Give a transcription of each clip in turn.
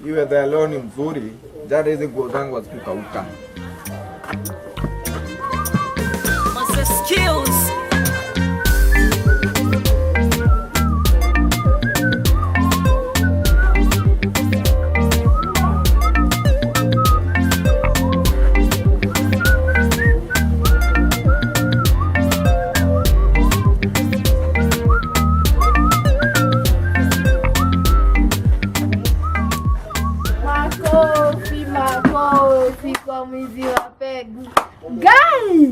Iwe the leo ni mzuri. Jana hizi nguo zangu hazikukauka. Must skills. Makofi, makofi kwa mwizi wa pegu. Guy!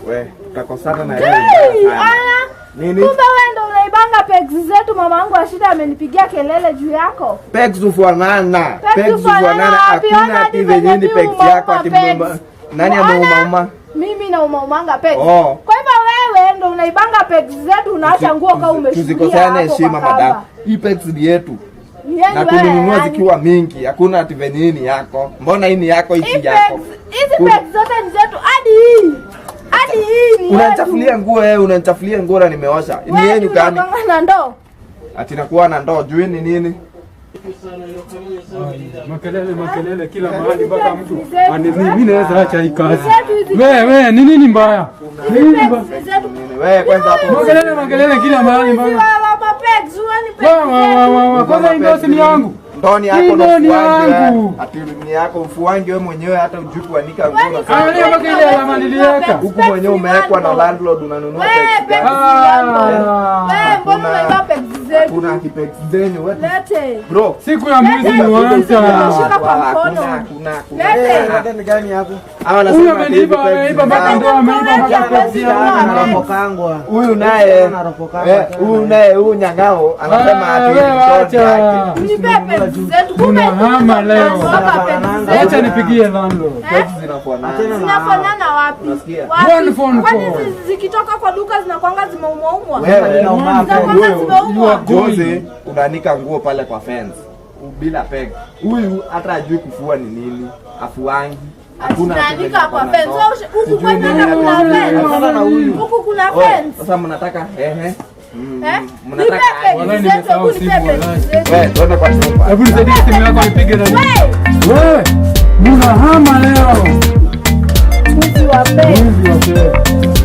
We, utakosana na yeye Guy! vibaya sana. Ana, Nini? kumbe wewe ndo unaibanga pegs zetu. Mama yangu Ashida amenipigia kelele juu yako. Pegs hufanana. Pegs Pegs hufanana hufanana. wapi? Ona Hakuna hadi ati venye venye ni mi pegs umauma yako ati pegs. nani Ona, ameumauma? Mimi naumaumanga pegs. Oh. Kwa hivyo wewe ndo unaibanga pegs zetu, unaacha nguo kama umeshukia Tuzikoseane hapo heshima kwa madam. kamba. Hii pegs ni yetu. Ni yenu Na wewe, tulinunua yani. zikiwa mingi. Hakuna ati venye hii ni yako. Mbona hii ni yako, hii Hii si yako? hizi pegs zote ni zetu, hadi hii. Hadi hii ni yetu. Unanichafulia nguo wewe, unanichafulia nguo na nimeosha. Ni Wewe yenu gani? unakwanga na ndoo. Ati nakuwa na ndoo juu ni nini? Makelele makelele kila mahali mpaka mtu Ni zetu. mimi naweza acha hii kazi. Zetu hizi. Wewe ni nini mbaya? Ni nini mbaya? Pegs ni zetu. Nini? Wewe kwanza hapo. Makelele makelele kila mahali Hizi mpaka. wa mapegs, huoni pegs Wa wa wa zetu? wa wa kwanza hii ndio simu yangu. Ndoni Hii yako ndio ndo ni ufuangi wewe. yangu. Ati ni yako ufuangi wewe mwenyewe hata hujui kuanika nguo Wewe ni unasema. Angalia mpaka ile alama niliweka. Huku mwenyewe umewekwa na landlord unanunua Wewe pegs pegs gani? ni landlord. Ah. Wewe mbona unaiba pegs zetu? Kuna kipegs zenyu wewe. Lete. Bro. Siku ya mwizi ni Shika wansa. kwa mkono. Hakuna, hakuna. Lete. Ni gani hapo? Hawa Huyu wanasema ati ameniiba hizi pegs ameiba mpaka ni ndoa ameiba mpaka Wewe, pesa yangu. Anarokokangwa. Huyu naye Anarokokangwa eh, tena. huyu naye huyu nyang'ao anasema Ah, ati wewe ni ndoni acha. yake. Nipe pegs zetu. Kumbe Tunahama leo. tunatoka pegs zetu. Acha nipigie landlord. Pegs zinafanana. Achana na Zinafanana wapi? Unasikia? Wapi? One phone Kwani call. zikitoka kwa duka zinakwanga zimeumwaumwa? Wewe Zinakwanga wewe, zimeumwa. Juzi unaanika nguo pale kwa fence bila peg. Huyu hata hajui kufua ni nini, afuangi. Hakuna ati venye Tunaandika kwa ako na fence. ndoo. Wewe huku Sijui kwetu nini hata kuna ati- fence. Achana na huyu. Huku kuna Oe, fence. Sasa mnataka ehe. Eh? Mnataka Nipe aje? Walai pegs zetu, nimesahau hebu nipe simu, pegs walai. zetu. Wewe twende kwa nyumba. Hebu nisaidie simu yako nipige na Wewe, Wewe, munahama leo. mwizi wa pegs. Mwizi wa pesa.